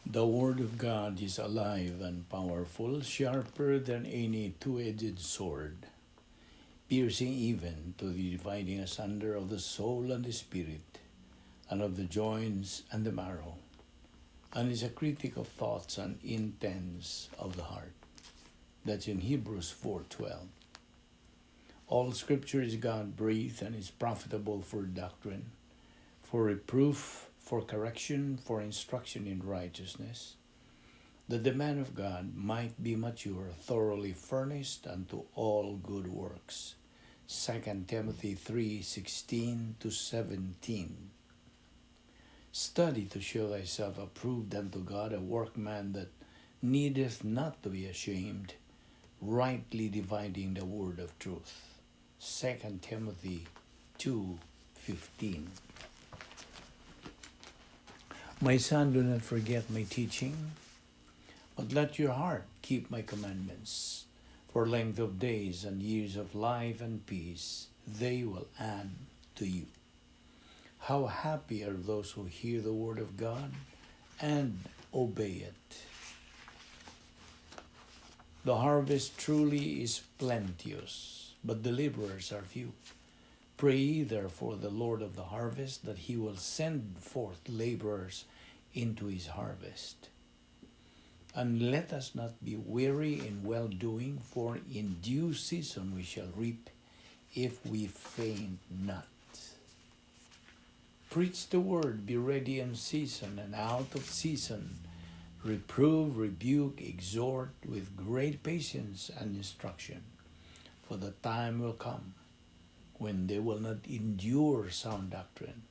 The Word of God is alive and powerful, sharper than any two-edged sword, piercing even to the dividing asunder of the soul and the spirit, and of the joints and the marrow, and is a critic of thoughts and intents of the heart. That's in Hebrews 4:12. All Scripture is God-breathed and is profitable for doctrine, for reproof, for correction, for instruction in righteousness, that the man of God might be mature, thoroughly furnished unto all good works. 2 Timothy 3:16 to 17. Study to show thyself approved unto God, a workman that needeth not to be ashamed, rightly dividing the word of truth. 2 Timothy 2:15. My son, do not forget my teaching, but let your heart keep my commandments. For length of days and years of life and peace they will add to you. How happy are those who hear the word of God and obey it. The harvest truly is plenteous, but the laborers are few. Pray ye therefore the Lord of the harvest that he will send forth laborers into his harvest. And let us not be weary in well doing, for in due season we shall reap if we faint not. Preach the word, be ready in season and out of season. Reprove, rebuke, exhort with great patience and instruction. For the time will come when they will not endure sound doctrine,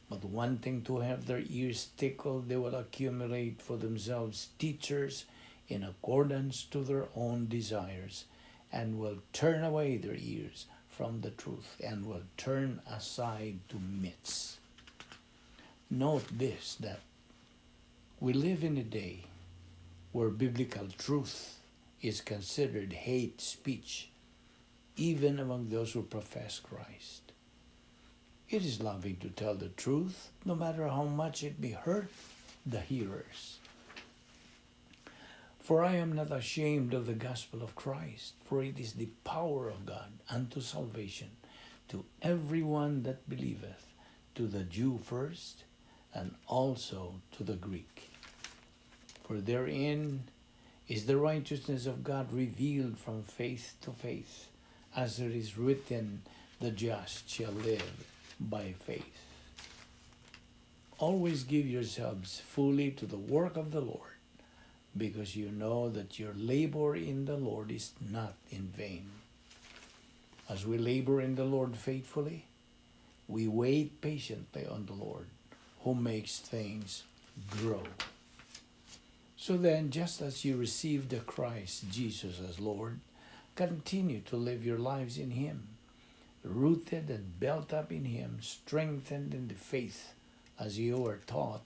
but wanting to have their ears tickled, they will accumulate for themselves teachers in accordance to their own desires, and will turn away their ears from the truth, and will turn aside to myths. Note this, that we live in a day where biblical truth is considered hate speech, even among those who profess Christ. It is loving to tell the truth, no matter how much it may hurt the hearers. For I am not ashamed of the gospel of Christ, for it is the power of God unto salvation to everyone that believeth, to the Jew first, and also to the Greek. For therein is the righteousness of God revealed from faith to faith, as it is written, "The just shall live by faith." Always give yourselves fully to the work of the Lord, because you know that your labor in the Lord is not in vain. As we labor in the Lord faithfully, we wait patiently on the Lord, who makes things grow. So then, just as you received the Christ Jesus as Lord, continue to live your lives in Him, rooted and built up in Him, strengthened in the faith as you were taught,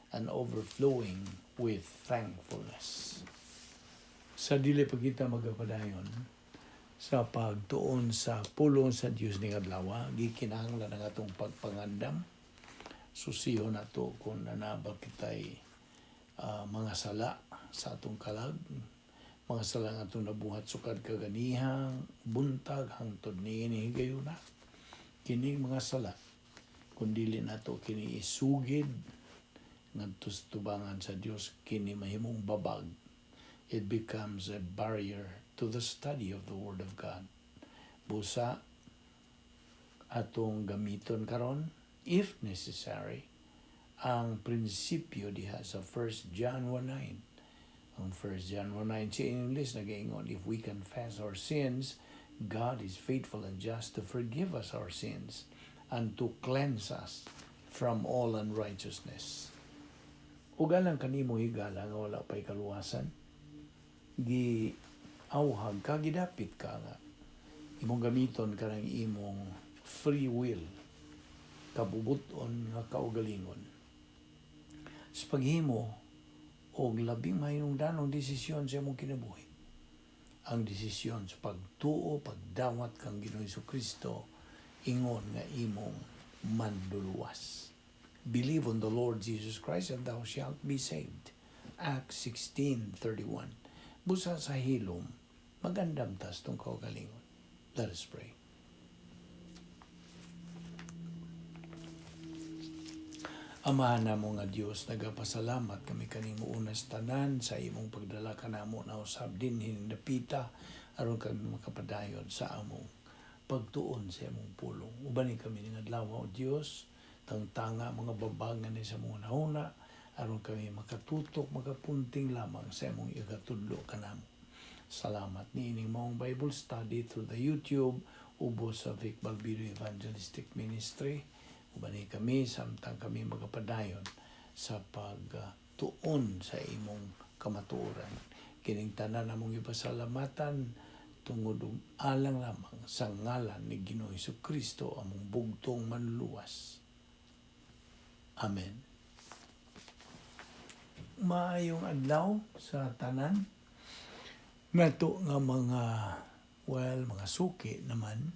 and overflowing with thankfulness. Sa dili pa kita magapadayon sa pagtuon sa pulong sa Dios ning adlaw, gikinahanglan ang atong pagpangandam. Susiho nato kung naa ba kitay mga sala sa atong kalag, mga sala nga atong nabuhat sukad kaganihang buntag hangtod niini higayuna. Kining mga sala, kung dili nato kini isugid ngadto sa tubangan sa Dios, kini mahimong babag. It becomes a barrier to the study of the Word of God. Busa atong gamiton karon, if necessary, ang prinsipyo diha sa 1 John 1:9. Ang 1 John 1:9 sa English nagaingon, "If we confess our sins, God is faithful and just to forgive us our sins and to cleanse us from all unrighteousness." Ug alang kanimo, higala, nga wala pa'y kaluwasan, gi awhag ka, gidapit ka nga imong gamiton kanang imong free will, kabubuton nga kaugalingon, sa paghimo og labing mahinungdanong desisyon sa imong kinabuhi, ang desisyon sa pagtuo, pagdawat kang Ginoong Kristo ingon nga imong manduluwas. Believe on the Lord Jesus Christ and thou shalt be saved. Acts 16:31. Busa sa hilom, mag-andam ta sa atong kaugalingon. Let us pray. Amahan namo nga Dios, nagapasalamat kami kanimo unas tanan sa imong pagdala kanamo na usab dinhi dapita aron kami makapadayon sa among pagtuon sa imong pulong. Ubani kami ning adlaw, o Dios, tangtanga mga babangan ni sa mga nauna aron kami makatutok, makapunting lamang sa imong igatudlo kanamo. Salamat niining maong Bible study through the YouTube ubos sa Vic Balbido Evangelistic Ministry. Ubani kami samtang kami magapadayon sa pagtuon sa imong kamatuoran. Kining tanan namong ipasalamatan tungod ug alang lamang sa ngalan ni Ginoong Kristo, among bugtong manluluwas. Amen. Maayong adlaw sa tanan nato nga mga, well, mga suki naman.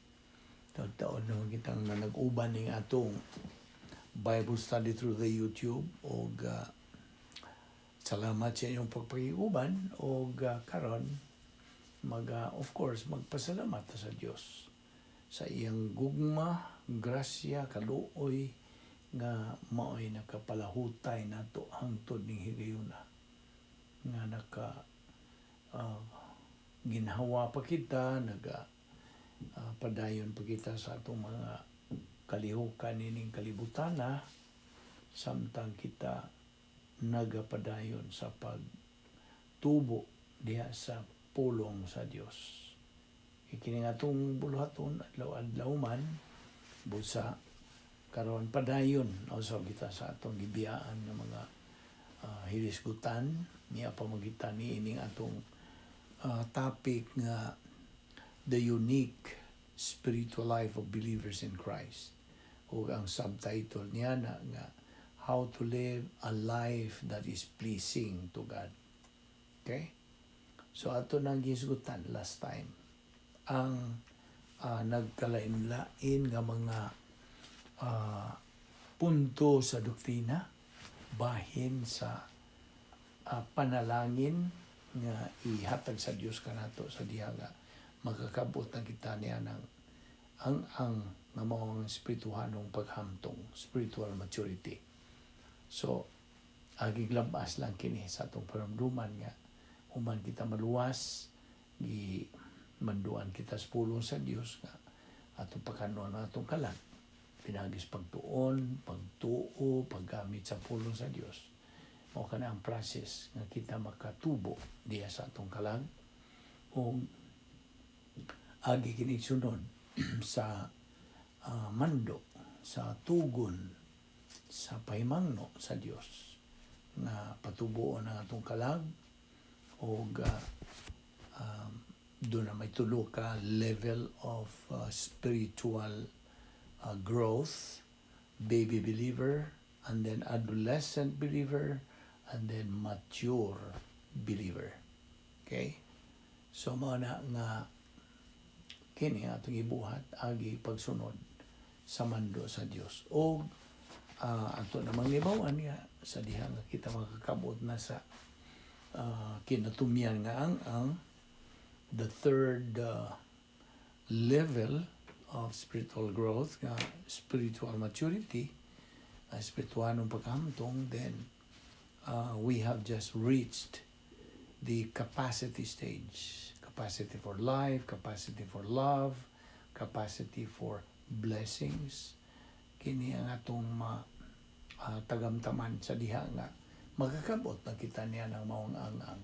Taon-taon naman kitang na nag-uban ning atong Bible study through the YouTube og salamat sa inyong pagpakig-uban og karon mag of course magpasalamat ta sa Dios sa iyang gugma, grasya, kaluoy nga maoy nakapalahutay nato hangtod ning higayuna nga naka ginhawa pa kita, naga padayon pa kita sa atong mga kalihukan nining kalibutana samtang kita nagapadayon sa pagtubo diha sa pulong sa Dios. Kini nga atong buluhaton adlaw-adlaw man, busa karon padayon usab kita sa atong gibiyaan nga mga hilisgutan niya pamagitan niining atong topic nga the unique spiritual life of believers in Christ, ug ang subtitle niya na nga how to live a life that is pleasing to God. Okay? So ato nang gisgutan last time ang nagkalain-lain nga mga punto sa doktrina bahin sa panalangin nga ihatag sa Dios kanato sa diha nga makakabot na kita niya ng ang nga mao ang espirituhanong paghamtong, spiritual maturity. So agig labas lang kini sa atong paramduman nga human kita maluwas, gi manduan kita sa pulong sa Dios nga atong pakanon ang atong kalag pinagis pagtuon, pagtuo, paggamit sa pulong sa Dios. Mao kana ang process nga kita makatubo diha sa atong kalag ug agi kini sunod sa mando, sa tugon, sa pahimangno sa Dios nga patubuon ang atong kalag og doon na may tulo ka level of spiritual growth: baby believer, and then adolescent believer, and then mature believer. Okay, so mao na nga kini atong ibuhat agi pagsunod sa mando sa Dios og ato namang nibawan nga sa diha nga kita makakabot na sa kinatumyan nga ang the third level of spiritual growth nga spiritual maturity, espirituhanong paghamtong, then we have just reached the capacity stage: capacity for life, capacity for love, capacity for blessings. Kini ang atong ma tagamtaman sa diha nga makakabot na kita niya ng maong ang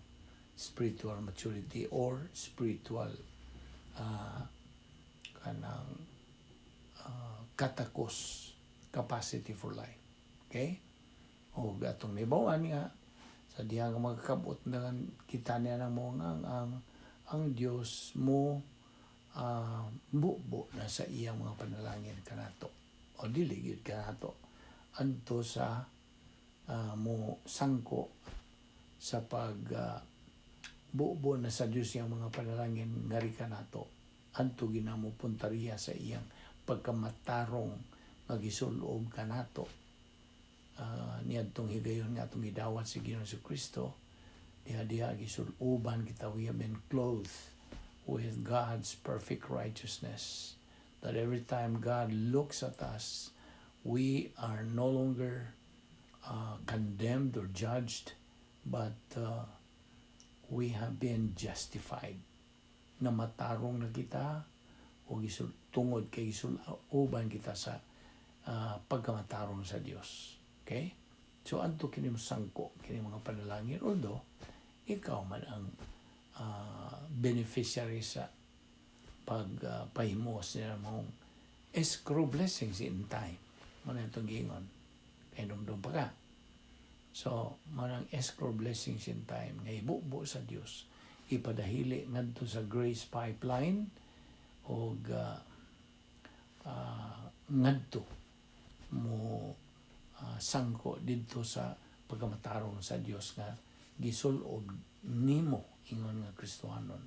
spiritual maturity or spiritual kanang katakos, capacity for life. Okay? O atong nibawan nga sa diha nga makakabot na kita niya ng maong ang Dios mo bubo na sa iyang mga panalangin kanato o dili gyud kanato adto sa mo sangko sa pag bubo na sa Dios iyang mga panalangin ngari kanato adto ginamo puntariya sa iyang pagkamatarong nga gisulob kanato niadtong higayon nga atong gidawat si Ginoong Kristo. Diha diha gisuloban kita, we have been clothed with God's perfect righteousness. That every time God looks at us, we are no longer condemned or judged, but we have been justified. Na matarong na kita o gisul, tungod kay gisuloban kita sa pagkamatarong sa Dios. Okay? So adto kini sangko kini mga panalangin, although ikaw man ang beneficiary sa pagpahimos nila mong escrow blessings in time. Mao na itong giingon. Kay dumdum pa ka. So, mao nang escrow blessings in time nga ibubo sa Dios, ipadahili ngadto sa grace pipeline og ngadto mo sangko didto sa pagkamatarong sa Dios nga gisulob nimo ingon nga Kristohanon.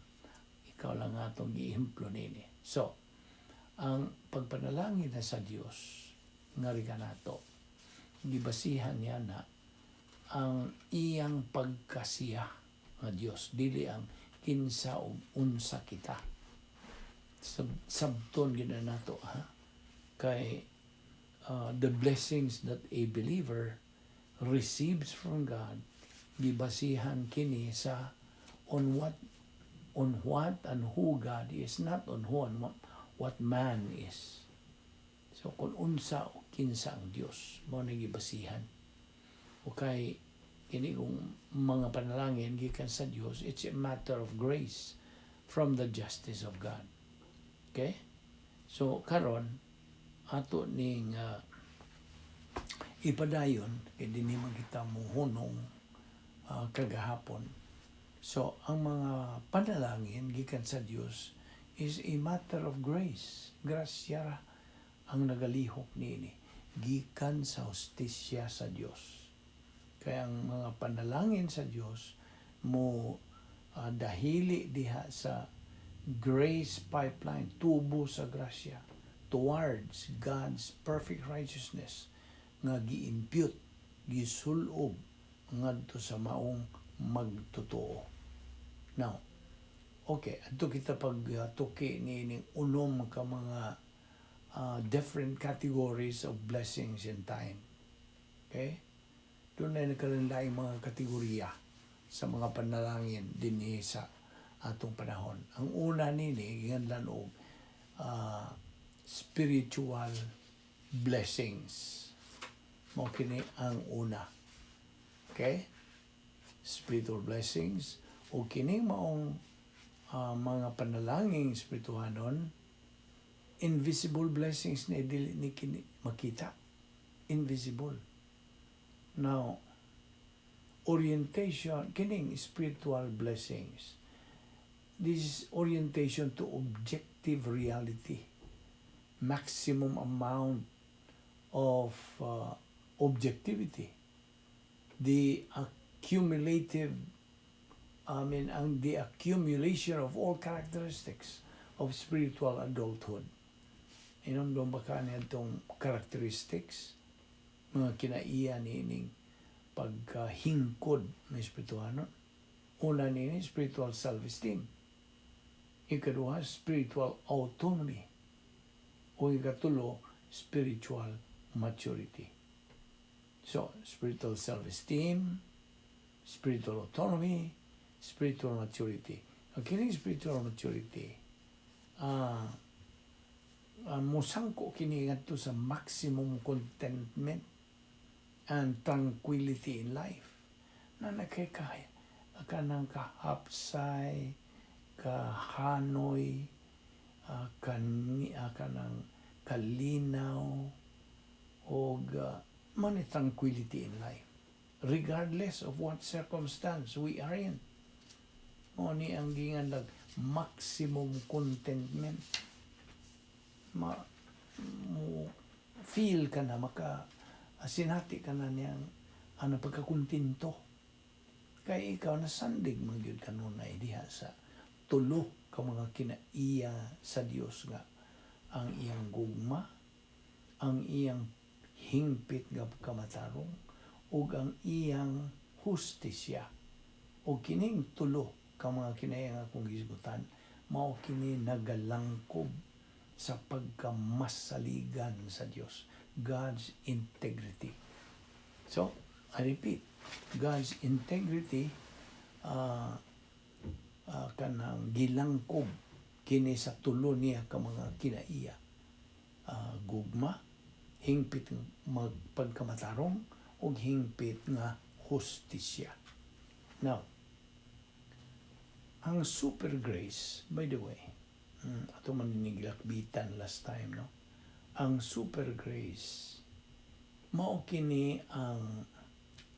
Ikaw lang atong giehemplo nini. So, ang pagpanalangin na sa Dios nga nato, gibasihan niya na ang iyang pagkasiya nga Dios, dili ang kinsa og unsa kita. Sabton gina nato, ha, kay the blessings that a believer receives from God, gibasihan kini sa on what and who God is, not on who and what man is. So kung unsa o kinsa ang Dios, mao na gibasihan. O kay kini kung mga panalangin gikan sa Dios, it's a matter of grace from the justice of God. Okay? So karon ato ning ipadayon kay dinhi man kita muhunong kagahapon. So ang mga panalangin gikan sa Dios is a matter of grace. Grasya ra ang nagalihok niini gikan sa hustisya sa Dios. Kaya ang mga panalangin sa Dios mo dahili diha sa grace pipeline, tubo sa grasya towards God's perfect righteousness nga gi-impute, gisulob ngadto sa maong magtotoo. Now, okay, adto kita pag tuki ni unom ka mga different categories of blessings in time. Okay? Duna nagkalainlaing mga kategorya sa mga panalangin dinhi sa atong panahon. Ang una nini giganlan og spiritual blessings. Mao kini ang una. Okay? Spiritual blessings o kining maong mga panalangin espirituhanon, invisible blessings na dili ni kini makita, invisible. Now, orientation kining spiritual blessings, this is orientation to objective reality, maximum amount of objectivity, the accumulative, I mean, ang the accumulation of all characteristics of spiritual adulthood. Inom ba ka itong characteristics, mga kinaiya ni ining pagkahingkod ng espirituhanon? Una nini, spiritual self-esteem. Ikaduha, spiritual autonomy. O ikatulo, spiritual maturity. So, spiritual self-esteem, spiritual autonomy, spiritual maturity. Ang kining spiritual maturity, musangko kini ngadto sa maximum contentment and tranquility in life. Na nakikaya kanang kahapsay, kahanoy, kanang kalinaw, og man tranquility in life regardless of what circumstance we are in. Mao ni ang giinganlag maximum contentment. Ma mo feel ka na maka sinati ka na niyang ano pagkakontento. Kay ikaw nasandig man gyud kanunay diha sa tulo ka mga kinaiya sa Dios nga ang iyang gugma, ang iyang hingpit nga kamatarong, ug ang iyang hustisya. O kining tulo ka mga kinaiya nga akong gisgutan, mao kini nagalangkob sa pagkamasaligan sa Dios, God's integrity. So, I repeat, God's integrity, kanang gilangkob kini sa tulo niya ka mga kinaiya. Gugma, hingpit magpagkamatarong, ug hingpit nga hustisya. Now, ang super grace, by the way, ato man nilakbitan last time, no? Ang super grace, mao kini ang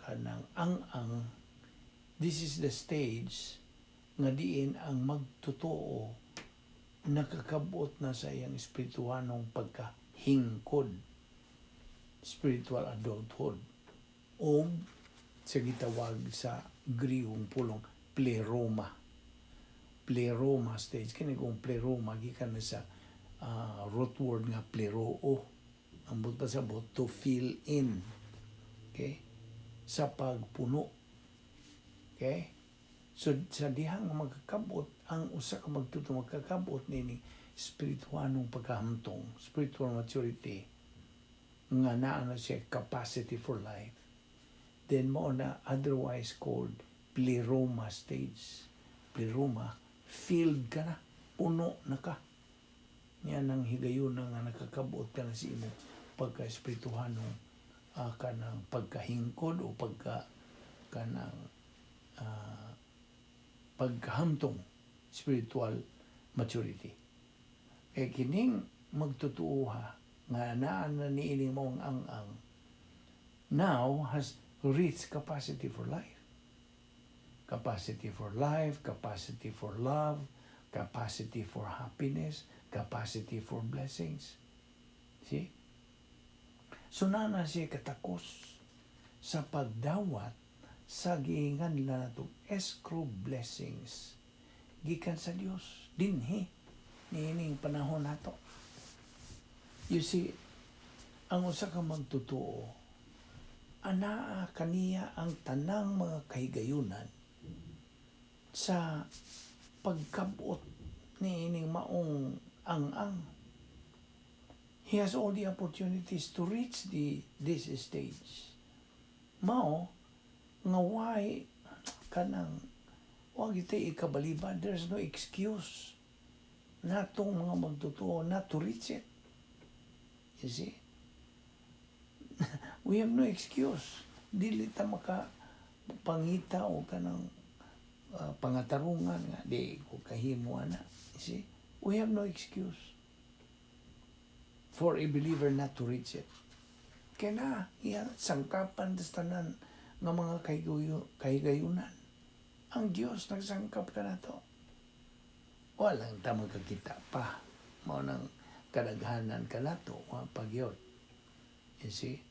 kanang ang this is the stage nga diin ang magtotoo nakakabot na sa iyang espirituhanong pagkahingkod, spiritual adulthood, o sa gitawag sa Griegong pulong, pleroma, pleroma stage. Kini kung pleroma gikan na sa root word nga pleroo, ang buot pasabot, to fill in, okay, sa pagpuno. Okay, so sa dihang magkakabot ang usa ka magtotoo, magkakabot nini espirituhanong pagkahamtong, spiritual maturity, nga naa na siya capacity for life, then mao na otherwise called pleroma stage. Pleroma, filled ka na, puno na ka niya nang higayon nga nakakabot ka na sa imo pagka-espirituhanong kanang pagkahingkod o pagka kanang pagkahamtong, spiritual maturity. Kay kining magtotoo ha nga naa na niini mong ang now has reached capacity for life. Capacity for life, capacity for love, capacity for happiness, capacity for blessings. See? So naa na siya katakos sa pagdawat sa giingan nila nato escrow blessings gikan sa Dios dinhi niining panahon nato. You see, ang usa ka magtotoo, anaa kaniya ang tanang mga kahigayunan sa pagkabot niining maong ang-ang. He has all the opportunities to reach the this stage. Mao nga why kanang wa kita ikabaliban, there's no excuse natong mga magtotoo not to reach it. You see? We have no excuse. Dili ta maka pangita o kanang pangatarungan nga di ko kahimo ana. You see? We have no excuse for a believer not to reach it. Kaya na, iya, sangkapan sa tanan nga mga kahigayunan. Ang Diyos nagsangkap ka na to. Walang ta magkakita pa. Mao nang kadaghanan ka na to. Wa pa gyud. You see?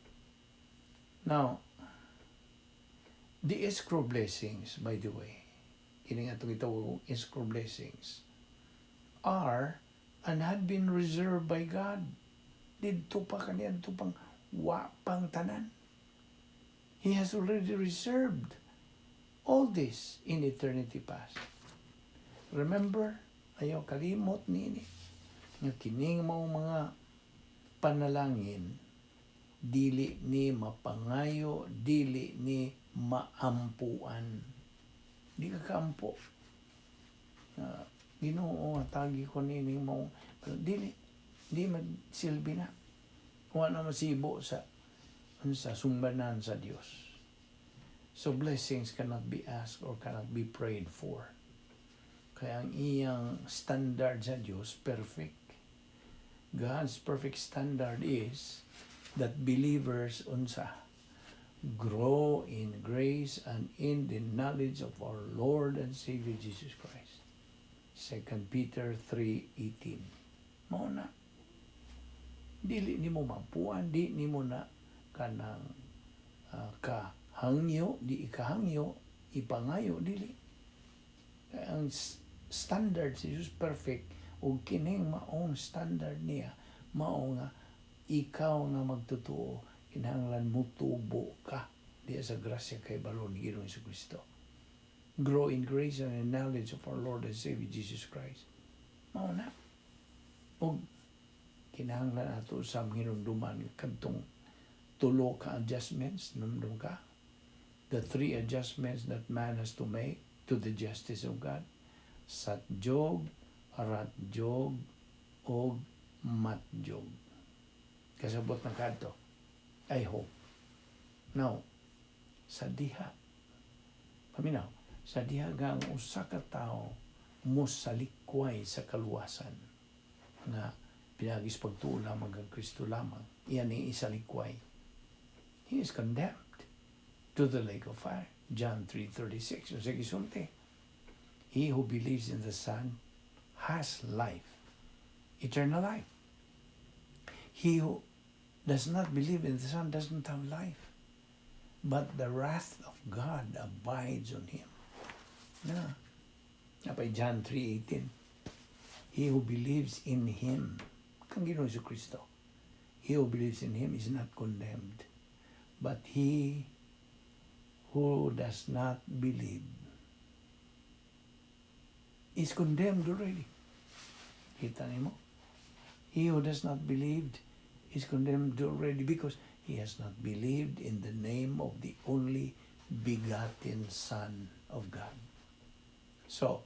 Now, the escrow blessings, by the way, kini nga itong itawag kong escrow blessings, are and had been reserved by God. Didto pa kaniadto pang wa pang tanan. He has already reserved all this in eternity past. Remember, ayaw kalimot nini nga kining mao mga panalangin dili ni mapangayo, dili ni maampuan. Di ka kaampo. Ginoo, tagi ko nining mo. Dili, di magsilbi na. Wa na masibo sa sumbanan sa Dios. So blessings cannot be asked or cannot be prayed for. Kaya ang iyang standard sa Dios, perfect. God's perfect standard is that believers, unsa, grow in grace and in the knowledge of our Lord and Savior Jesus Christ. 2 Peter 3:18. Mao na. Dili nimo mampuan, di nimo na kanang kahangyo, di ikahangyo, ipangayo, dili. Kaya ang standard si Jesus perfect ug kining maong standard niya mao nga ikaw nga magtotoo kinahanglan mutubo ka diya sa grasya kay balo ni Ginoong Kristo. Grow in grace and in knowledge of our Lord and Savior Jesus Christ. Mao na. Ug kinahanglan ato sa hinumduman kadtong tulo ka adjustments, numdum ka? The three adjustments that man has to make to the justice of God. Satjog, Ratjog, og Matjog. Kasabot na kadto. I hope. Now, sa diha, paminaw, sa diha nga ang usa ka tawo mosalikway sa kaluwasan nga pinaagi sa pagtuo lamang kang Kristo lamang, iyan ni isalikway. He is condemned to the lake of fire. John 3:36. Unsa gisulti? He who believes in the Son has life, eternal life. He who does not believe in the Son doesn't have life, but the wrath of God abides on him. Na. Napay John 3:18. He who believes in Him, kang Ginoong Kristo, he who believes in Him is not condemned. But he who does not believe is condemned already. Kita nimo? He who does not believe is condemned already because he has not believed in the name of the only begotten Son of God. So,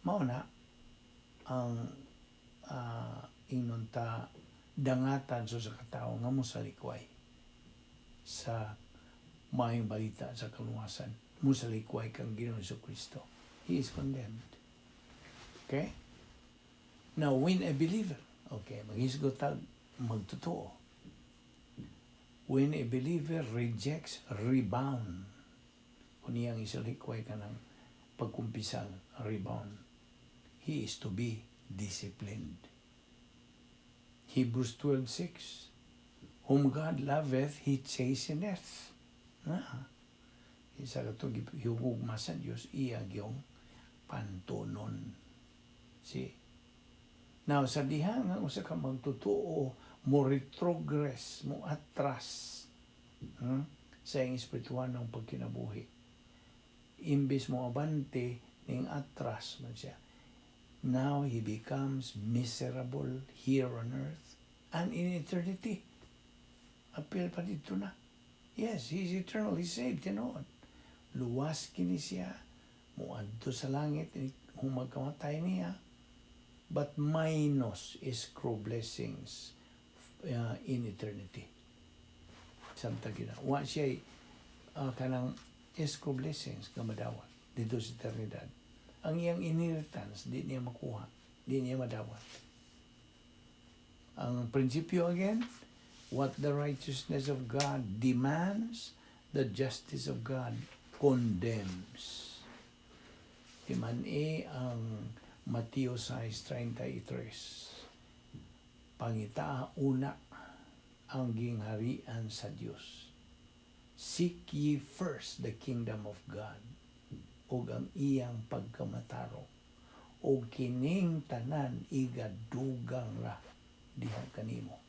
mao na ang ingnon ta dangatan sa katao nga mosalikway sa maayong balita sa kaluwasan, mosalikway kang Ginoong Kristo. He is condemned. Okay? Now, when a believer, okay, maghisgot tag magtotoo. When a believer rejects rebound, kung iyang isalikway ka ng pagkumpisal, rebound, he is to be disciplined. Hebrews 12:6. Whom God loveth, He chasteneth. Na. Isa katong hugma sa Dios, iya gyung pantunon. See? Now, sa diha nga usa ka magtotoo mo retrogress, mo atras sa iyang espiritual ng pagkinabuhi. Imbis mo abante, ning atras man siya. Now he becomes miserable here on earth and in eternity. Apil pa dito na. Yes, he's eternally saved, tinuod. Luwas kini siya, muadto sa langit, kung magkamatay niya. But minus escrow blessings in eternity. Samtang gina. Wa siya kanang escrow blessings nga madawat dito sa eternidad. Ang iyang inheritance, di niya makuha. Di niya madawat. Ang prinsipyo again, what the righteousness of God demands, the justice of God condemns. Timan e ang Mateo 6:33. Pangitaa una ang gingharian sa Dios. Seek ye first the kingdom of God ug ang iyang pagkamatarong ug kining tanan igadugang ra diha kanimo.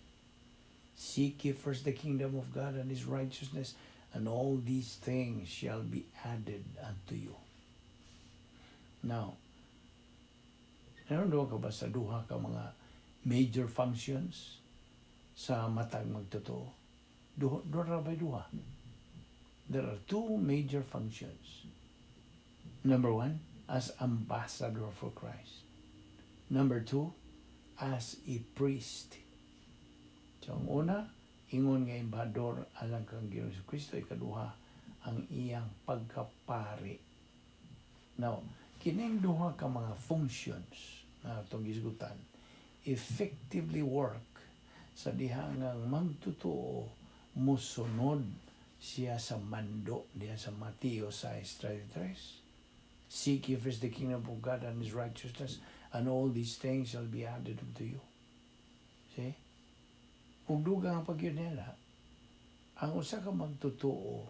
Seek ye first the kingdom of God and His righteousness, and all these things shall be added unto you. Now, naroon ka ba sa duha ka mga major functions sa matag magtotoo? Duha, duha ra ba duha? There are two major functions. Number one, as ambassador for Christ. Number two, as a priest. So, ang una, ingon nga embahador alang kang Ginoong Kristo. Ikaduha, ang iyang pagkapari. Now, kining duha ka mga functions nga atong gisgutan, effectively work sa diha nga magtotoo musunod siya sa mando diha sa Mateo 6:33. Seek ye first the kingdom of God and His righteousness, and all these things shall be added unto you. See? Ug dugang ang pagyud nila, ang usa ka magtotoo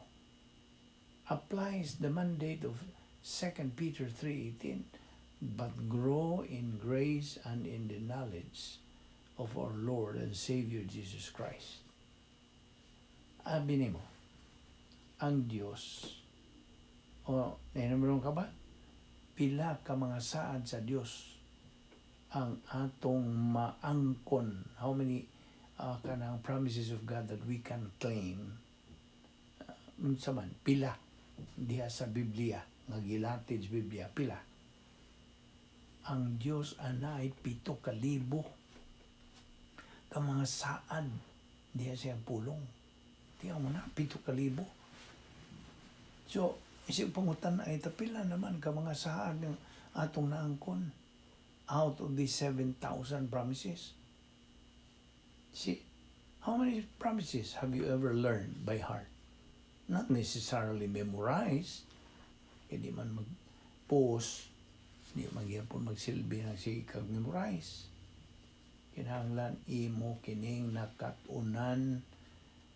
applies the mandate of 2 Peter 3:18, but grow in grace and in the knowledge of our Lord and Savior Jesus Christ. Abi nimo, ang Dios O, nahinumdum ka ba? Pila ka mga saad sa Dios ang atong maangkon? How many kanang promises of God that we can claim? Unsa man, pila diha sa Biblia nga gilatid sa Biblia, pila? Ang Dios anay 7,000 ka mga saad diha sa iyang pulong. Tiyan mo na, 7,000. So, isip pangutan ay pila naman ka mga saad ng atong naangkon out of the 7,000 promises? See, how many promises have you ever learned by heart? Not necessarily memorized. Hindi man mag-post, hindi man gyapon magsilbi ng sige kag memorize. Kinahanglan imo kining nakat-unan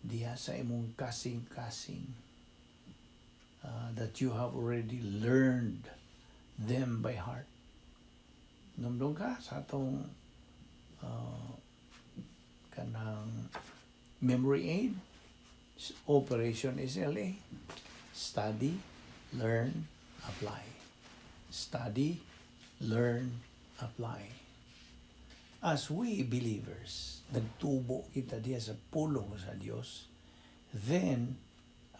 diha sa imong kasing-kasing that you have already learned them by heart. Numdum ka sa atong kanang memory aid, Operation SLA. Study, learn, apply. Study, learn, apply. As we believers, nagtubo kita diya sa pulong sa Dios, then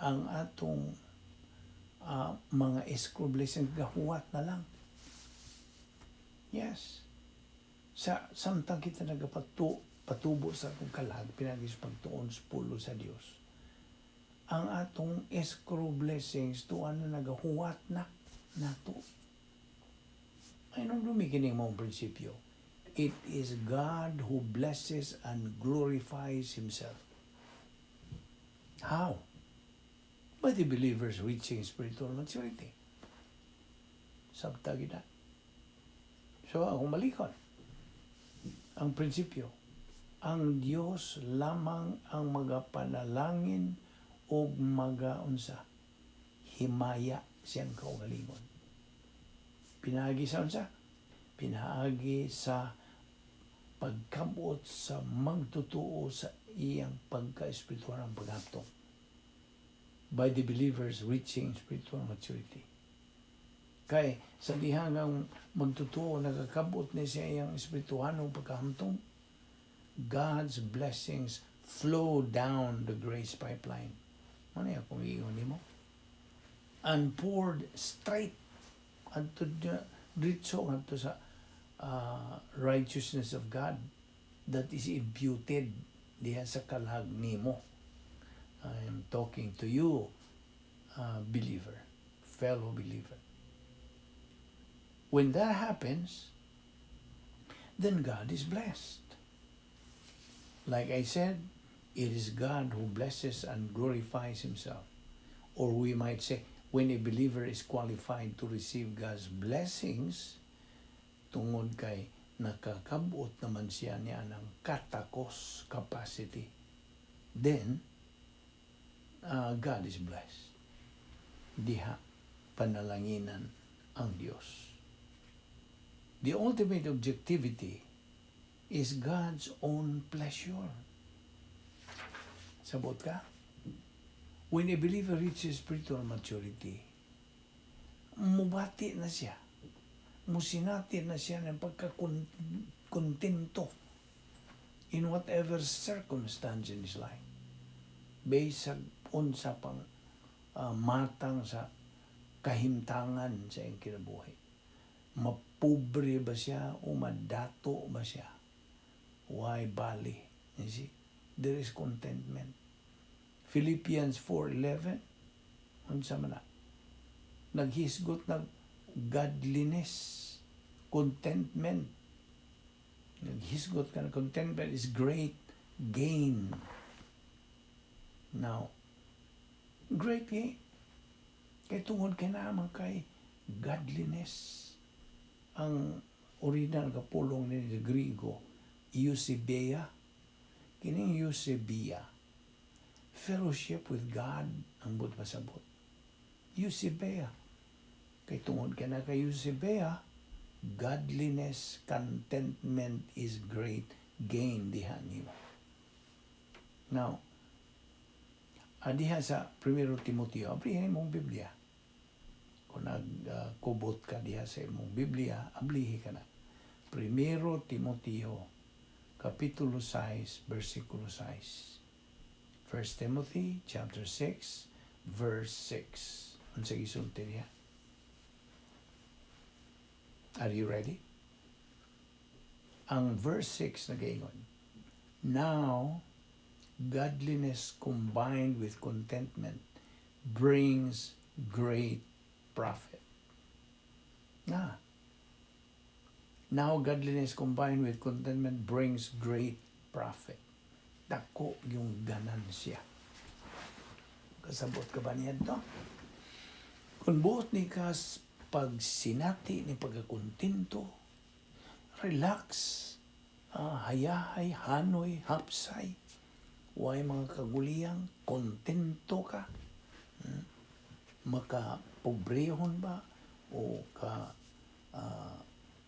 ang atong mga escrow blessing gahuwat na lang. Yes. Sa samtang kita nagapatu patubo sa atong kalag pinagi sa pagtuon sa pulong sa Dios, ang atong escrow blessings tuan na nagahuwat na nato. Ay nung dumikining mong prinsipyo, it is God who blesses and glorifies Himself. How? By the believers reaching spiritual maturity. Sabta kita. So, akong balikon. Ang prinsipyo, ang Dios lamang ang magapanalangin og magaunsa himaya siyang kaugalingon. Pinaagi sa unsa? Pinaagi sa pagkabot sa magtutuo sa iyang pagka-espiritual ang paghatong. By the believers reaching spiritual maturity. Kay sa dihang ang magtutuo nagakabot ni siya iyang espirituhanong pagkahamtong, God's blessings flow down the grace pipeline. Ano yung akong iingon nimo? And poured straight adto diretso ngadto sa righteousness of God that is imputed diha sa kalag nimo. I am talking to you, believer, fellow believer. When that happens, then God is blessed. Like I said, it is God who blesses and glorifies Himself. Or we might say, when a believer is qualified to receive God's blessings, tungod kay nakakabot naman siya niya ng katakos capacity, then God is blessed. Diha, panalanginan ang Diyos. The ultimate objectivity is God's own pleasure. Sabot ka? When a believer reaches spiritual maturity, mubati na siya. Musinati na siya ng pagkakontento in whatever circumstance in his life. Based sa unsa pang matang sa kahimtangan sa iyang kinabuhi. Mapobre ba siya o madato ba siya? Why bali? You see? There is contentment. Philippians 4:11, unsa man na? Naghisgot nag godliness, contentment. Naghisgot ka na contentment is great gain. Now, great gain. Kay tungod kay naman kay godliness. Ang original nga pulong ni sa Grigo, eusebeia. Kining eusebeia, fellowship with God ang buot pasabot. Eusebeia. Kay tungod ka na kay eusebeia, godliness, contentment is great gain diha nimo. Now, adiha sa 1 Timoteo, abrihin mong Biblia. Kubot ka diha sa imong Biblia, ablihi ka na. Primero Timoteo, Kapitulo 6, versikulo 6. 1 Timothy, chapter 6, verse 6. Unsa gisulti niya? Are you ready? Ang verse 6 nagaingon, "Now, godliness combined with contentment brings great profit." Na. Now, godliness combined with contentment brings great profit. Dako yung ganansya. Kasabot ka ba niya to? Kung buot ni ka pagsinati ni pagkakontento, relax, hayahay, hanoy, hapsay, way mga kaguliyang, kontento ka, Makapobrehon ba o ka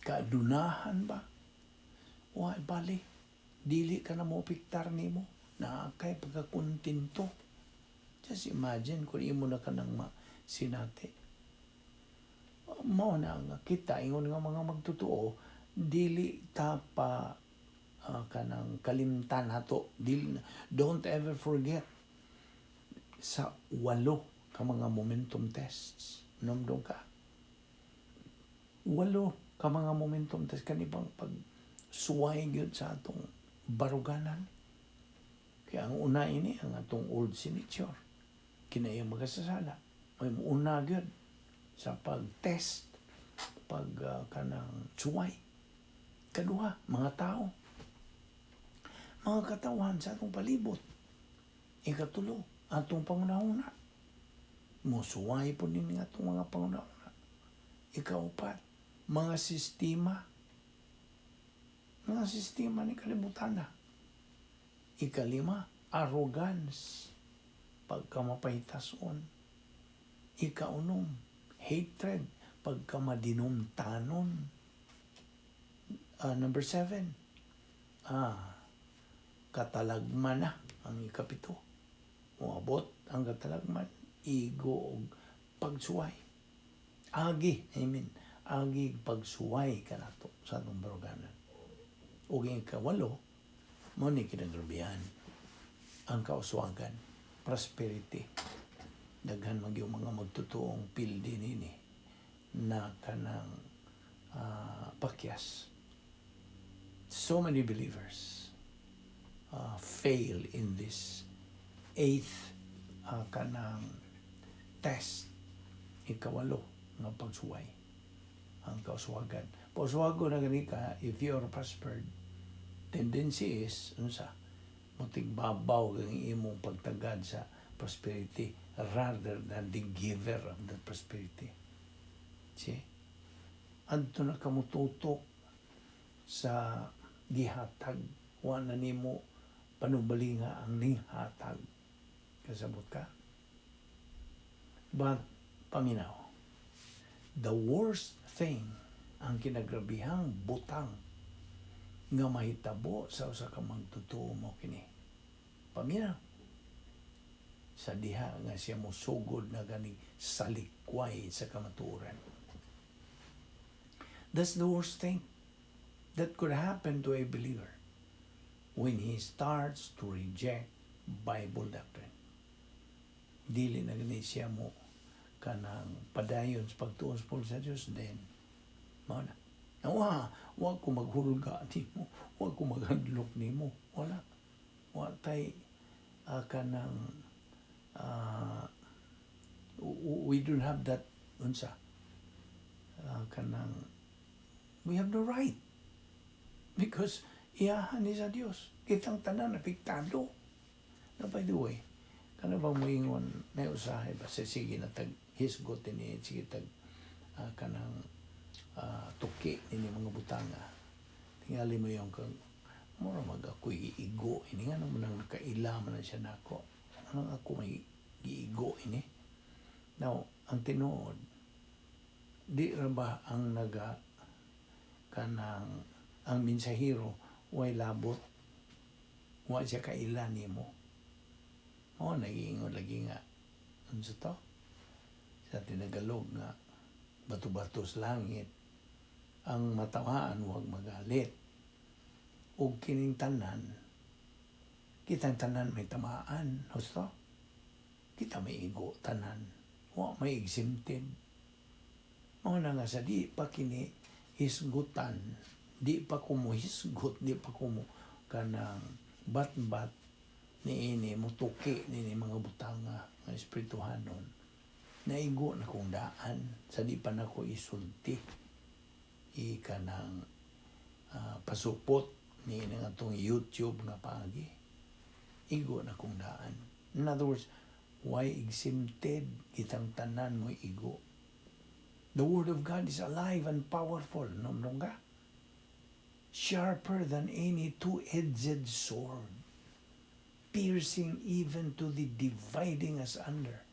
kaadunahan ba? Way bali, dili ka na mo piktar nimo, naa kay pagkakontento. Just imagine kung imo na ka nang sinati. Mao na nga kita ingon nga mga magtotoo, dili ta pa kanang kalimtan nato, dili, don't ever forget sa walo ka mga momentum tests. Namdong ka, walo ka mga momentum test kani bang pag suway gyud sa atong baruganan. Kaya ang una ini ang atong old signature, kinayang magkasasala, may una gyud sa pag-test, pag kanang suway. Kaduha, mga tao, mga katawan sa atong palibot. Ikatulo, atong pangunahuna. Musuway po din nga atong mga pangunahuna. Ikaupat, mga sistema. Mga sistema ni kalibutan na. Ikalima, arrogance. Pagkamapahitason. Ikaunom, hatred. Pagkamadinumtanon. Number 7, katalagman na ang ikapito. Moabot ang katalagman, ego og pagsuway. Agi, I mean, agi pagsuway kanato sa atong baruganan. Ug ang ikawalo, mo ni kinagrabihan ang kauswagan, prosperity. Daghan man yung mga magtutuong pildi nini na kanang pakyas. So many believers fail in this eighth kanang test, ikawalo nga pagsuway, ang kauswagan. Pauswago na gani ka, if you are prospered, tendency is unsa, mutigbabaw ang imong pagtagad sa prosperity rather than the giver of the prosperity. See, adto na ka mututok sa gihatag, wa na nimo panubalinga ang nihatag. Kasabot ka? But paminaw, the worst thing, ang kinagrabihang butang nga mahitabo sa usa ka magtotoo mo kini, paminaw, sa diha nga siya mosugod na gani salikway sa kamatuoran. That's the worst thing that could happen to a believer, when he starts to reject Bible doctrine. Dili na gani siya mo kanang padayon sa pagtuon sa pulong sa Dios, then mao na. Nawa, wa ko maghulga nimo, wa ko maghadlok nimo. Wala. Wa tay kanang we don't have that unsa kanang we have no right because iyahan ni sa Dios. Kitang tanan apektado. Na by the way, kana ba moingon may usahay ba sa sige na tag hisgot ini, sige tag kanang tuki ini mga butanga. Tingali mo yung kang mura mag ako'y giigo ini, nga naman ang nakaila man na siya nako. Anong ako may giigo ini? Now, ang tinuod, di ra ba ang naga kanang ang mensahero way labot, wa siya kaila nimo? Mo nagiingon lagi nga unsa to sa tinagalog nga Bato-bato sa langit. Ang matamaan, huwag magalit. O kining tanan, kitang tanan may tamaan. Husto? Kita may igo tanan. Wa may exempted. Mao na nga sa di pa kini hisgutan, di pa ko mo hisgot, di pa ko mo kanang bat-bat niini, mutuki niini mga butanga nga espirituhanon. Naigo na kong daan sa di pa nako isulti i kanang pasupot ni nga atong YouTube nga paagi. Igo na kong daan. In other words, why exempted? Kitang tanan mo igo. The Word of God is alive and powerful. Hinumdom ka? Sharper than any two-edged sword, piercing even to the dividing asunder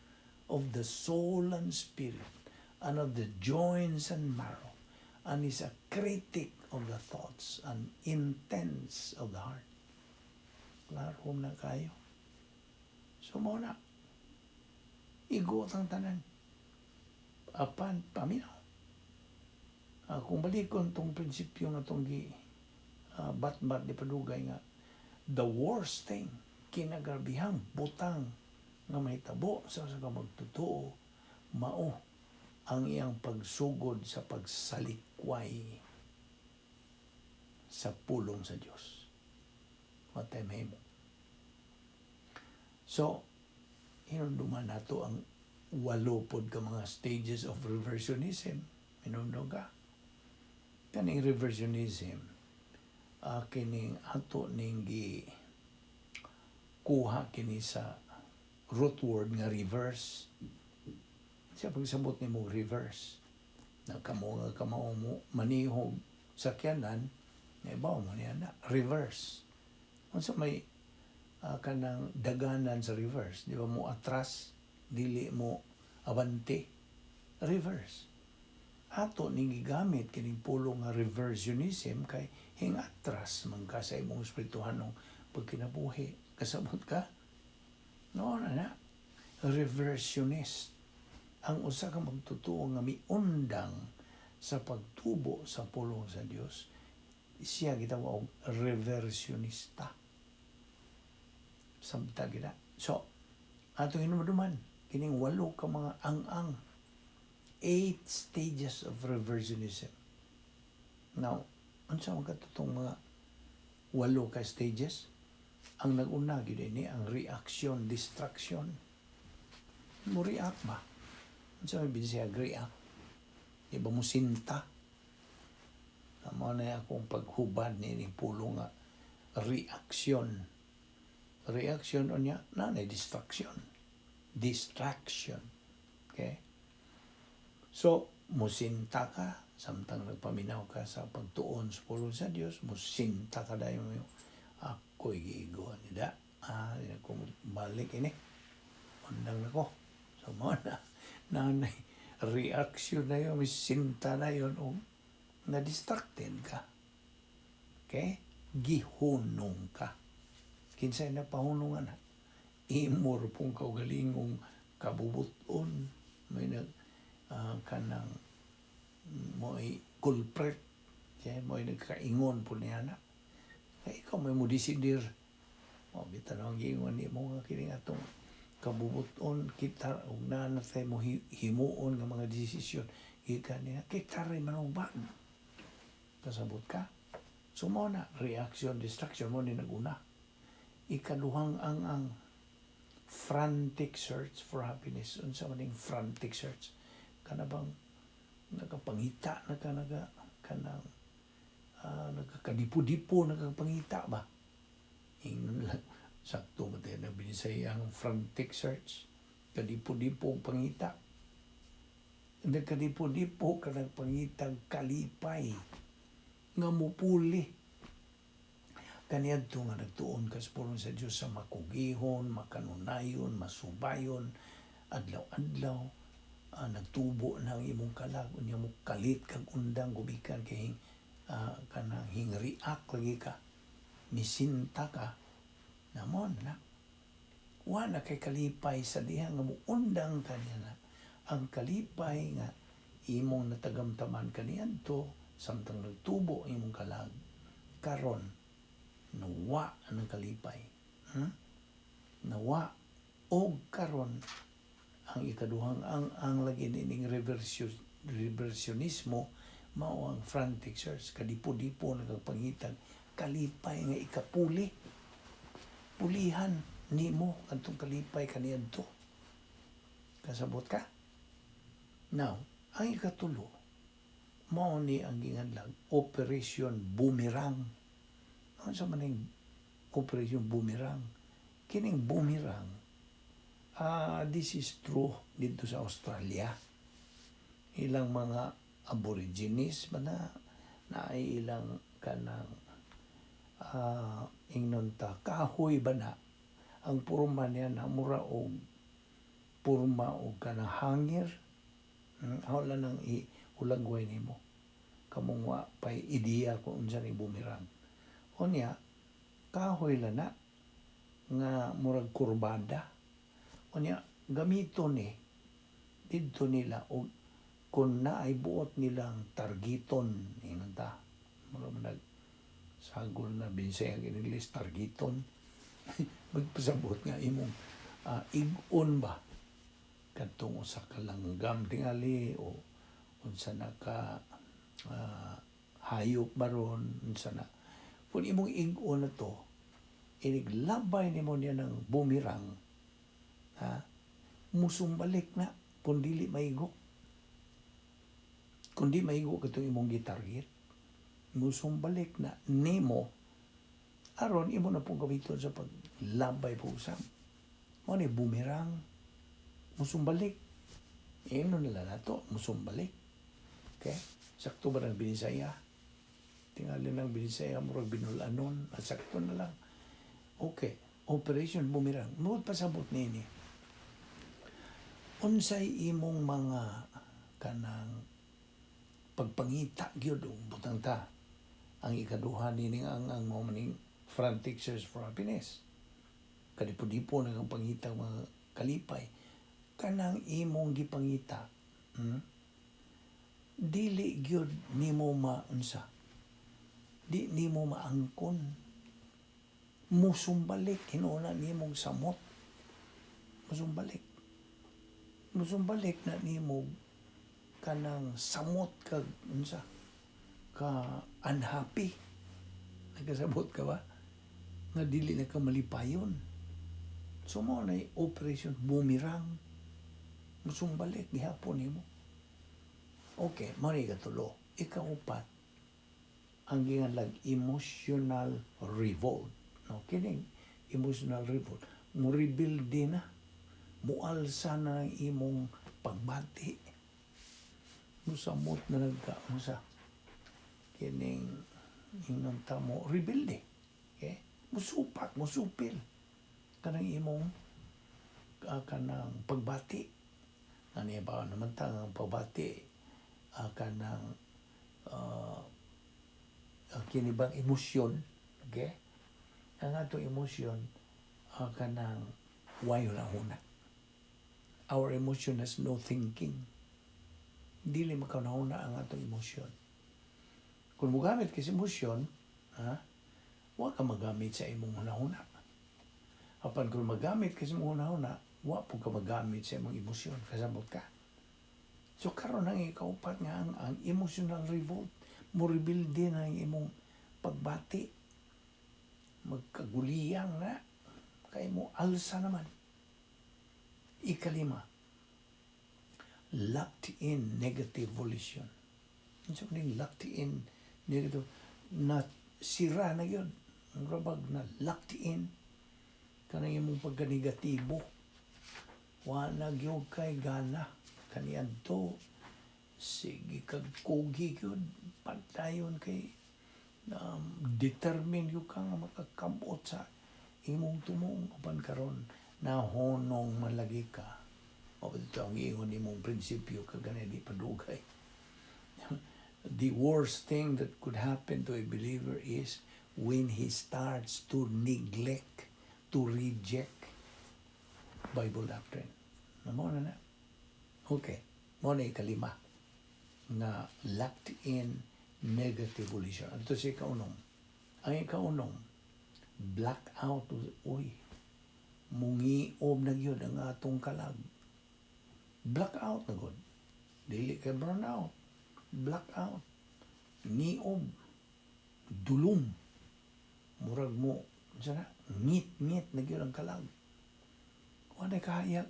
of the soul and spirit, and of the joints and marrow, and is a critic of the thoughts and intents of the heart. Klaro na kayo. So mao na. Igo ang tanan. Apan, paminaw. Kung balikon tong prinsipyo nga tong gi bat-bat di padugay nga the worst thing, kinagarbihang butang nga mahitabo sa usa ka magtotoo, mao ang iyang pagsugod sa pagsalikway sa pulong sa Dios. Matay mahimo. So, hinumduman nato ang walo pod ka mga stages of reversionism. Hinumdum ka? Kaning reversionism, kining ato ning gi kuha kini sa root word nga reverse. Siya pagsabot nimo reverse. Na kamo nga kamao mo manihog sakyanan, naibaw mo niya na reverse. Unsa may kanang daganan sa reverse, di ba mo atras, dili mo abante, reverse. Ato ning gigamit kining pulong nga reversionism kay hingatras man ka sa imong espirituhanong pagkinabuhi. Kasabot ka? No, na na. Reversionist. Ang usa ka magtotoo nga miundang sa pagtubo sa pulong sa Dios, siya gitawag og reversionista. Samta gina. So, atong hinumduman, kining walo ka mga ang-ang, eight stages of reversionism. Now, unsa man katong mga walo ka stages? Ang nag-una gyud ini ang reaction, distraction. Mo react ba? Unsa may binsaya react? Di ba mo sinta? Mao na akong paghubad ni pulong nga reaction. Reaction unya na na distraction. Distraction. Okay? So, musinta ka samtang nagpaminaw ka sa pagtuon sa pulong sa Dios, musinta ka dayon mo, ako'y giigoan nida. Ah, di na ko balik ini. Undang na ko. So, mao na, na reaction na yun, may sinta na yun, o na-distracted ka. Okay? Gihunong ka. Kinsay na pahunungan na? Imo ra pong kaugalingong kabubuton. May nag kanang mo'y culprit. Okay? Mo'y nagkaingon po niya na. Kaya ikaw may mo desidir. O, bitan ang giingon ni mo nga kining atong kabubuton kita ug naa na tay mo himuon nga mga desisyon gikan niya kita ray manubag. Kasabot ka? So mao na reaction, distraction mo ni naguna. Ikaduhang ang frantic search for happiness. Unsa man ning frantic search? Kana bang nagapangita na ka, naga kanang nagkakadipo-dipo, nagapangita ba? Ingnon lang sakto man tayo na binisay ang frantic search, kadipo-dipo ang pangita. Nagkadipo-dipo ka, nagpangitag kalipay nga mupuli kaniadto nga nagtuon ka sa pulong sa Dios sa makugihon, makanunayon, masubayon, adlaw-adlaw, nagtubo na ang imong kalag, unya mo kalit kag undang gumikan kay kanang hing react lagi ka, misinta ka, namon na. Wa na kay kalipay sa diha nga muundang ka niya na. Ang kalipay nga imong natagamtaman kaniadto samtang nagtubo ang imong kalag, karon nawa ang kalipay. Nawa og karon ang ikaduhang ang lagi nining reversionismo mao ang frantic search, kadipo-dipo nagpangitag kalipay nga ikapuli, pulihan nimo kadtong kalipay kaniadto. Kasabot ka? Now, ang ikatulo mao ni ang ginganlag Operation Boomerang. Ano sa maning Operation Boomerang? Kining boomerang, this is true dito sa Australia. Ilang mga Aborigines ba na ay ilang kanang ingnon ta kahoy ba na ang porma niya na mura og porma og kanang hanger. Ako lang nang ihulagway nimo kamong wa pay ideya kung unsa ni boomerang. Unya kahoy lang na nga murag kurbada. Unya gamito ni didto nila og kung naay buot nilang targeton, ingon ta, mura man nag sagol na Binsaya in English, targeton, magpasabot nga imong ig-on ba kadtong usa ka langgam tingali o unsa na ka hayop baron, unsa na, kung imong ig-on na to, iniglabay nimo niya ng boomerang, ha, musumbalik na kung dili maigo. Kung di maigo katong imong gitarget, musumbalik na nimo aron imo na pong gamiton sa paglabay po usab. Mao ni boomerang, musumbalik. Ino nila nato, musumbalik. Okay? Sakto ba ng Binisaya? Tingali ng Binisaya, murag binulanon. At sakto na lang. Okay. Operation Boomerang. Mao pasabot nini. Unsay imong mga kanang pagpangita gyud og butang ta ang ikaduha nining ang mao maning frantic search for happiness, kadipo-dipo na kang pangita mga kalipay, kanang imong gipangita, Dili gyud nimo maunsa, di nimo maangkon, musumbalik hinuon nimong samot, musumbalik, musumbalik na nimo kanang samot kag unsa ka unhappy. Nagkasabot ka ba nga dili na ka malipayon? So mao na Operation Boomerang, musumbalik gihapon nimo. Okay, mao ni ikatulo. Ikaupat ang ginganlag emotional revolt, no? Kining emotional revolt, mo rebuild din na, mualsa na ang imong pagbati, musamot na nagka unsa kining ingnon ta mo rebelde. Okay, musupak, musupil kanang imong kanang pagbati. Ani ba naman ta ang pagbati, kanang kini bang emosyon. Okay, ang atong emosyon, kanang way huna. Our emotion has no thinking. Dili makahuna ang atong emosyon. Kung mogamit ka sa emosyon, ha, wa ka magamit sa imong hunahuna. Apan kung magamit ka sa imong hunahuna, wa po ka magamit sa imong emosyon. Kasabot ka? So karon ang ikaupat nga ang emotional revolt, mo rebuild din ang imong pagbati. Magkaguliyang na kay mo alsa naman. Ikalima, locked in negative volition. Unsa man locked in negative? Na sira na yun. Ang rabag na locked in kanang imong pagkanegatibo. Wa na gyud kay gana kaniadto, sige kag kugi gyud, padayon kay determine gyud ka nga makakamot sa imong tumong, apan karon nahonong malagi ka. O dito ang ingon imong prinsipyo kag di padugay. The worst thing that could happen to a believer is when he starts to neglect, to reject Bible doctrine. Namo na na. Okay. Mao na ikalima. nga locked in negative volition. Ato sa ikaunom. Ang ikaunom, black out. Uy, mungiob na gyud ang atong kalag. Black out na gud. Dili kay burn out. Black out. Ngiob. Dulom. Murag mo, unsa na? Ngit-ngit na gyud ang kalag. Wala kahayag.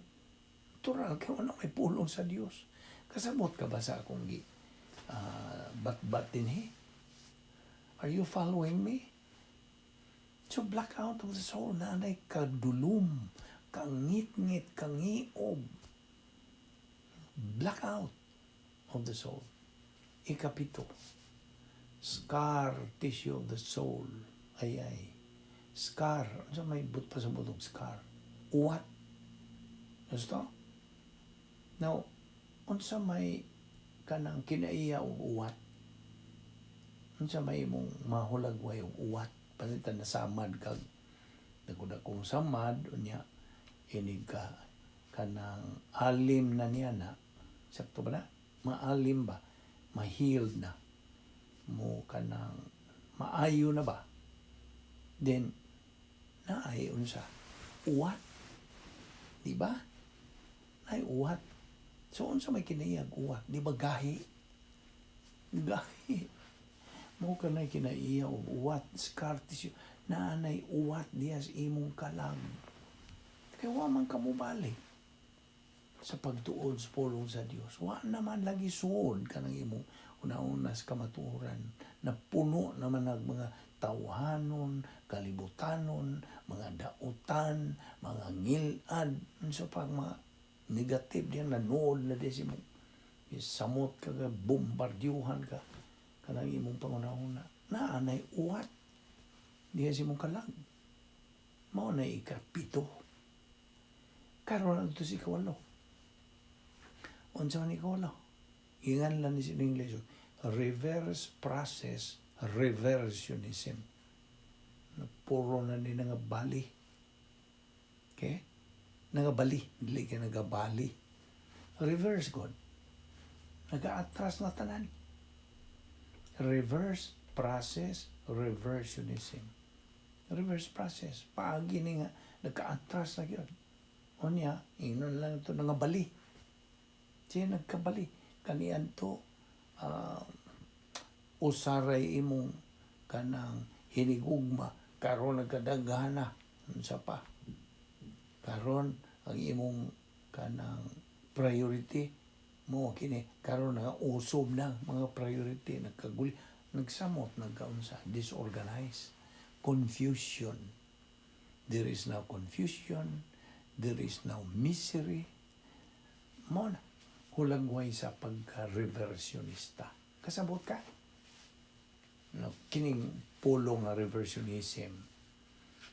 Natural kay wala may pulong sa Dios. Kasabot ka ba sa akong gi bat-bat dinhi? Are you following me? So blackout of the soul na anay kadulom, kangit-ngit, kangiob. Blackout of the soul. Ikapito, scar tissue of the soul. Ay ay. Scar. Ano may but pa sa butong scar? Uwat. Gusto? Now, unsa may kanang kinaiya og uwat? Unsa may imong mahulagway og uwat? Palitan nasamad kag dako-dakong samad, unya inig ka kanang alim na niya na, sakto ba na? Maalim ba? Ma-healed na mo, kanang maayo na ba? Then naay unsa? Uwat, di ba? Naay uwat. So unsa may kinaiyag uwat? Di ba gahi? Gahi mo kanay kinaiya og uwat, scar tissue. Naanay uwat diya sa imong kalag kay wa man ka mobalik sa pagtuon sa pulong sa Dios. Wa naman lagi suod kanang imong una-una sa kamatuoran na puno naman ng mga tawhanon, kalibutanon, mga dautan, mga ngilad, unsa pa mga negative diyan, nanood na di si mo. Samot ka ka, bombardyuhan ka kanang imong pangunahuna. Naanay uwat diya sa imong kalag. Mao na ikapito. Karon, adto sa ikawalo. Unsa man ikawalo? Ingan lang ni sa English, reverse process reversionism. Puro na ni nga bali. Okay? Nangabali, dili ka nagabali. Reverse God. Nagaatras na tanan. Reverse process reversionism. Reverse process. Paagi ni nga nagka-atras na gyud. Unya, ingnon lang ito nangabali. Siya nagkabali. Kaniyan to usaray imong kanang hinigugma, karon nagkadaghana, unsa pa, karon ang imong kanang priority mo kini, karon nga usob na mga priority, nagkaguli, nagsamot, nagkaunsa, disorganized, confusion. There is now confusion, there is now misery. Mo na hulagway sa pagka-reversionista. Kasabot ka? No, kining pulong nga reversionism,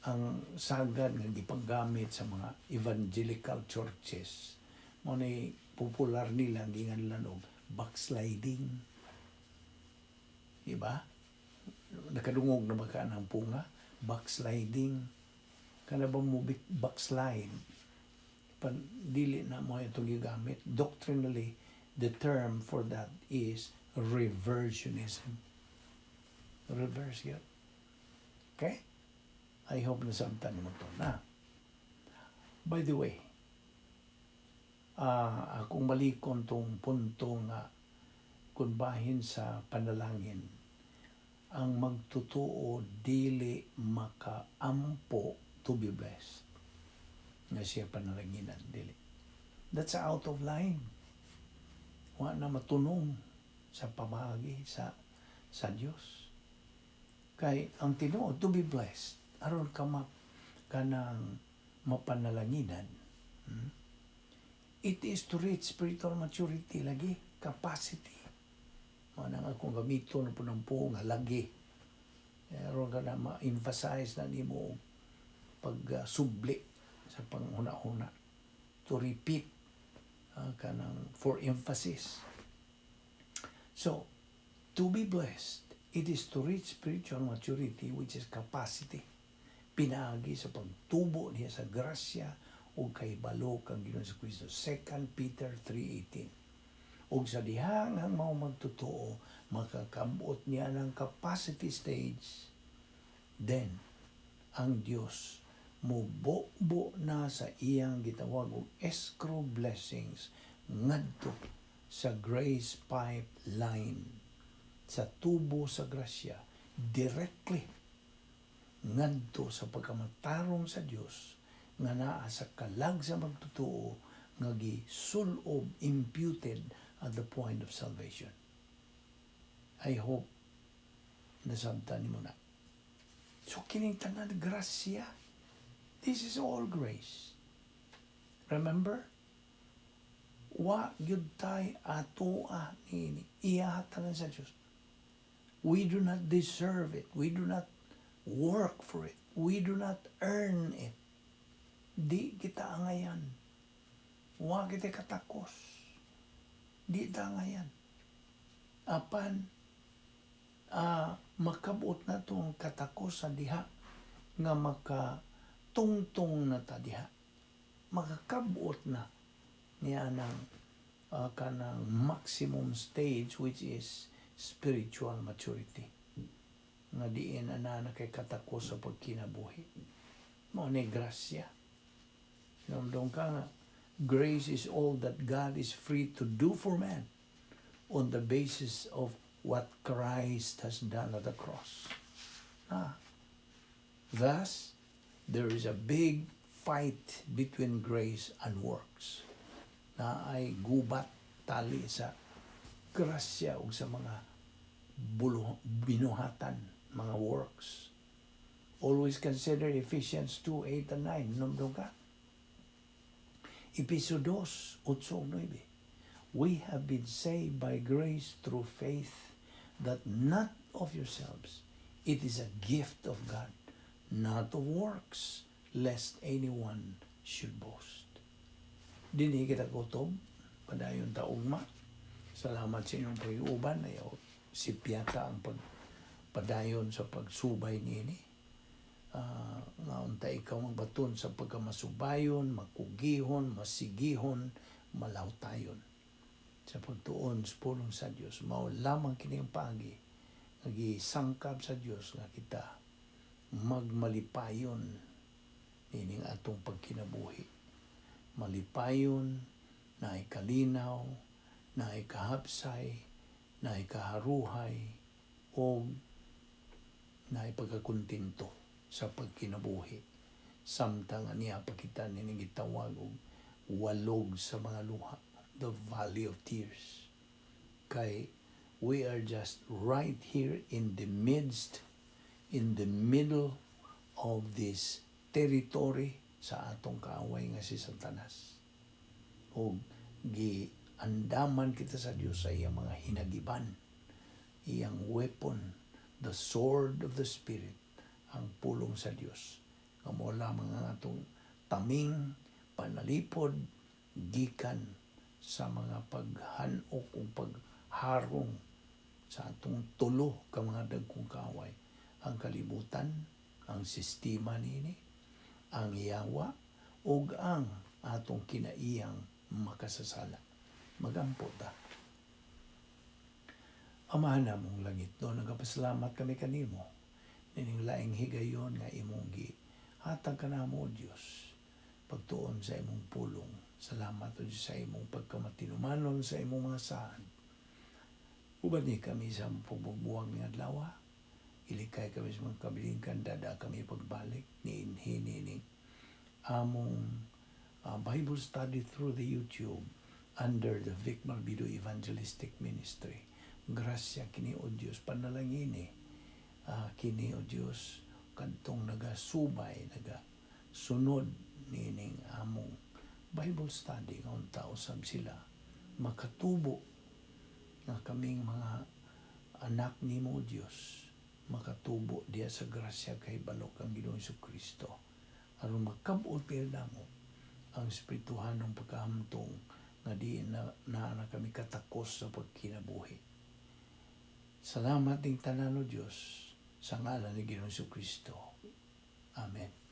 ang sagad nga gipanggamit sa mga evangelical churches, mo ni popular nila ang ginganlan og backsliding. Di ba? Nakadungog na ba ka ng punga? Backsliding. Kana ba mo backslide? Pan, dili na mo ito gigamit. Doctrinally, the term for that is reversionism. Reverse yun. Okay? I hope nasabtan mo to na. By the way, akong balikon tong punto nga kung bahin sa panalangin, ang magtotoo dili makaampo to be blessed. Nga siya panalanginan, dili. That's out of line. Wa na matunong sa pamagi sa Dios. Kay ang tinuod, to be blessed, aron ka ma, kanang mapanalanginan. It is to reach spiritual maturity lagi, capacity. Mao nang akong gamiton po ng po nga lagi. Aron ka na ma-emphasize na nimo pag subli sa panghuna-huna. To repeat kanang for emphasis. So, to be blessed, it is to reach spiritual maturity, which is capacity. Pinaagi sa pagtubo niya sa grasya o kahibalo kang Ginoong Kristo. 2 Peter 3:18. Ug sa diha nga ang mao magtotoo makakabot niya ng capacity stage, then ang Dios mububo na sa iyang gitawag og escrow blessings ngadto sa grace pipeline, sa tubo sa grasya, directly ngadto sa pagkamatarong sa Dios nga naa sa kalag sa magtotoo nga gisulob, imputed at the point of salvation. I hope nasabtan nimo na. So kining tanan grasya. This is all grace. Remember? Wa gyud tay atoa niini. Iya tanan sa Dios. We do not deserve it. We do not work for it. We do not earn it. Di kita angayan. Wa kita katakos. Di ta angayan. Apan makabot na tong katakos sa diha nga makatungtong na ta diha. Makakabot na niya ng kanang maximum stage, which is spiritual maturity, nga diin ana na kay katakos sa pagkinabuhi. Mao ni grasya. Hinumdom ka nga, grace is all that God is free to do for man on the basis of what Christ has done at the cross. Thus, there is a big fight between grace and works. Naay gubat tali sa grasya ug sa mga bulo, binuhatan, mga works. Always consider Ephesians 2, 8 and 9. Hinumdom ka? Episo 2, 8 ug 9. We have been saved by grace through faith, that not of yourselves. It is a gift of God, not of works, lest anyone should boast. Dinhi kita kutob, padayon ta ugma. Salamat sa inyong pag-iuban. Ayaw sipyata ang pagpadayon sa pagsubay niini. Nga unta ikaw magbaton sa pagkamasubayon, makugihon, masigihon, malawtayon sa pagtuon sa pulong sa Dios. Mao lamang kini ang paagi nga gisangkap sa Dios nga kita magmalipayon nining atong pagkinabuhi. Malipayon, naay kalinaw, naay kahapsay, naay kaharuhay, o naay pagkakontento sa pagkinabuhi. Samtang niya pa kita nining gitawag og walog sa mga luha, the valley of tears. Kay we are just right here in the midst, in the middle of this territory sa atong kaaway nga si Satanas. O giandaman kita sa Dios sa iyang mga hinagiban, iyang weapon, the sword of the Spirit, ang pulong sa Dios. Nga mao lamang ang atong taming panalipod gikan sa mga paghanok o pagharong sa atong tulo ka mga dagkong kaaway: ang kalibutan, ang sistema nini, ang yawa, ug ang atong kinaiyang makasasala. Magampo ta. Amahan namong langitnon, nagapasalamat kami kanimo nining laing higayon nga imong gi hatag kanamo, O Dios, pagtuon sa imong pulong. Salamat, O Dios, sa imong pagkamatinumanon sa imong mga saad. Uban ni kami sa among pagbubuwag ning adlaw. Ilikay kami sa mga kabilingkan, dada kami pagbalik ni nining among Bible study through the YouTube under the Vic Malbido Evangelistic Ministry. Grasya kini, O Dios, panalangini kini, O Dios, kadtong nagasubay, nagasunod nining among Bible study nga unta usab sila makatubo nga kaming mga anak nimo, O Dios, makatubo diya sa grasya kay balok ang Ginoong Kristo aron makab-ot namo ang espirituhanong pagkahamtong nga di na, na, na kami katakos sa pagkinabuhi. Salamat ning tanan, O Dios, sa ngalan ni Ginoong Kristo. Amen.